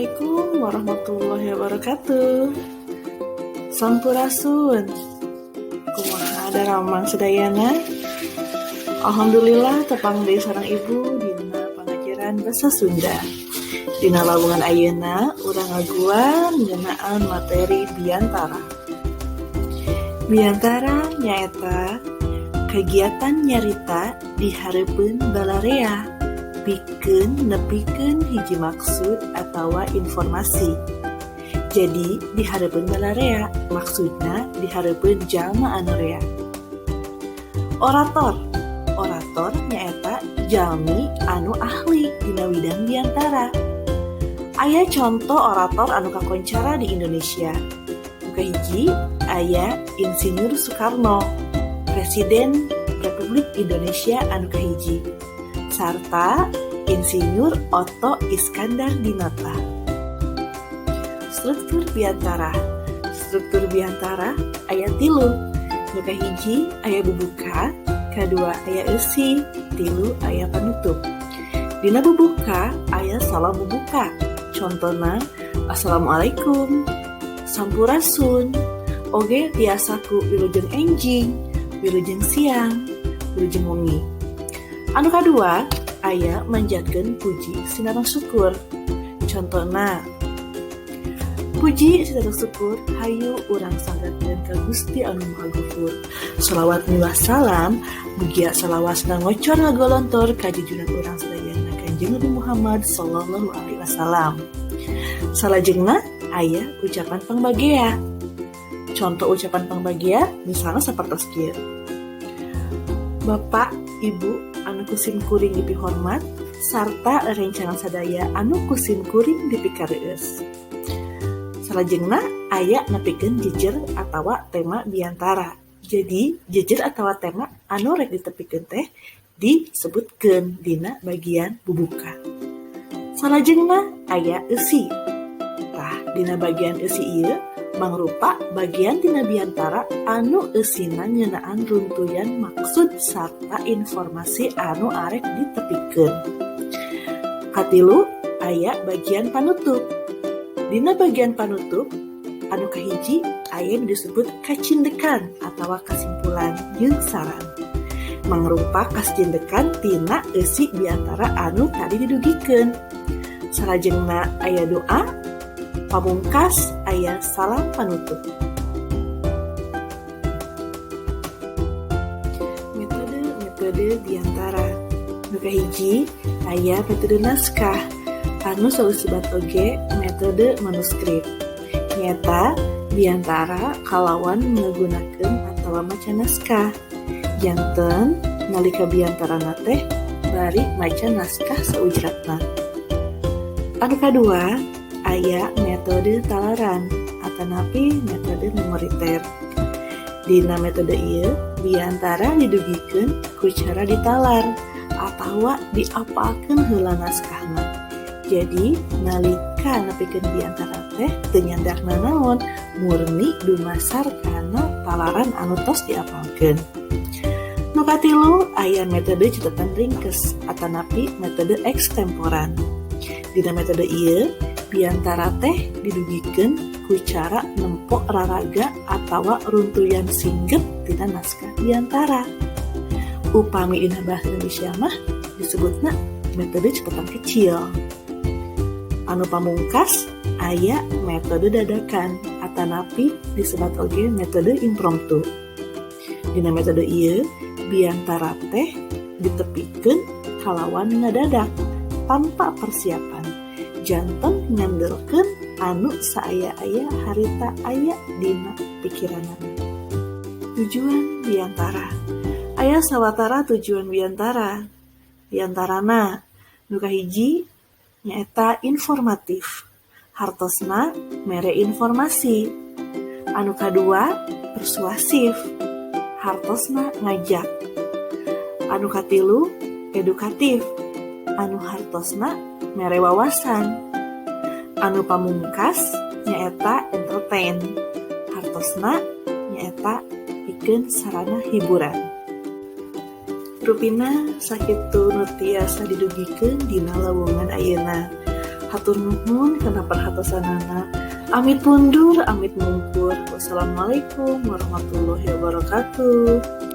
Assalamualaikum warahmatullahi wabarakatuh. Sampurasun. Kumaha daramang sadayana? Alhamdulillah, tepang deui sareng Ibu dina pangajaran Bahasa Sunda. Dina lawungan ayeuna urang ngaguar ngeunaan materi biantara. Biantara nyaeta kegiatan nyarita di hareupeun balarea pikeun nepikeun hiji maksud atawa informasi. Jadi di hareupeun balarea maksudna di hareupeun jalma anu rea. Orator. Orator nyaeta jalmi anu ahli dina widang biantara. Aya conto orator anu kakoncara di Indonesia. Nu kahiji aya Insinyur Soekarno, Presiden Republik Indonesia anu kahiji, sarta Insinyur Otto Iskandar Dinata. Struktur biantara. Struktur biantara aya tilu. Nu kahiji aya bubuka, kadua aya eusi, tilu aya panutup. Dina bubuka aya salam bubuka. Contona, "Assalamualaikum, sampurasun," oge tiasa ku "wilujeng enjing", "wilujeng siang", "wilujeng wengi". Anu kadua aya manjatkeun puji sinareng syukur. Contona, "Puji sinareng syukur hayu urang sanggakeun ka Gusti Anu Maha Gafur. Shalawat miwah salam mugia salawasna ngocor ngagolontor ka junjungan urang sadayana, Kanjeng Nabi Muhammad sallallahu alaihi wasallam." Salajengna aya ucapan pangbagea. Contoh ucapan pangbagea misalnya sapertos kieu. "Bapak, Ibu anu ku sim kuring dipihormat sarta rerencangan sadaya anu ku sim kuring dipikareueus." Salajengna aya nepikeun jejer atawa tema biantara. Jadi jejer atawa tema anu rek ditepikeun teh disebutkeun dina bagian bubuka. Salajengna aya eusi. Tah, dina bagian eusi ieu mangrupa bagian tina biantara anu eusina ngeunaan runtuyan maksud sarta informasi anu arek ditepikeun. Katilu aya bagian panutup. Dina bagian panutup anu kahiji aya nu disebut kacindekan atawa kasimpulan jeung saran. Mangrupa kacindekan tina eusi biantara anu tadi didugikeun. Salajengna aya doa, pamungkas aya salam panutup. Metode-metode biantara. Nu kahiji aya metode naskah anu selalu disebat oge metode manuskrip. Nyaeta biantara kalawan ngagunakeun atawa maca naskah. Janten nalika biantarana teh bari maca naskah saujratna. Anu kadua aya metode talaran atanapi metode memoriter. Dina metode ieu biantara didugikeun ku cara ditalar atawa diapalkeun heula naskahna. Jadi nalika nepikeun biantara teh teu nyandak nanaon, murni dumasar kana talaran anu tos diapalkeun. Nu katilu aya metode catatan ringkes atanapi metode ekstemporan. Dina metode ieu biantara teh didugikeun ku cara nempo raraga atawa runtuyan singgep tina naskah biantara. Upami dina bahasa Indonesia mah disebutna metode catatan kecil. Anu pamungkas aya metode dadakan atanapi disebat oge metode impromptu. Dina metode ieu biantara teh ditepikeun kalawan ngadadak tanpa persiapan. Janten ngandelkeun anu saaya-aya harita aya dina pikiranana. Tujuan biantara. Aya sawatara tujuan biantara. Diantarana nu kahiji nyaeta informatif. Hartosna mere informasi. Anu kadua persuasif. Hartosna ngajak. Anu katilu edukatif. Anu hartosna mere wawasan. Anu pamungkas nyaeta entertain. Hartosna nyaeta pikeun sarana hiburan. Rupina sakitu nu tiasa didugikeun dina lawungan ayeuna. Hatur nuhun kana perhatosanana. Amit mundur, amit mungkur. Wassalamualaikum warahmatullahi wabarakatuh.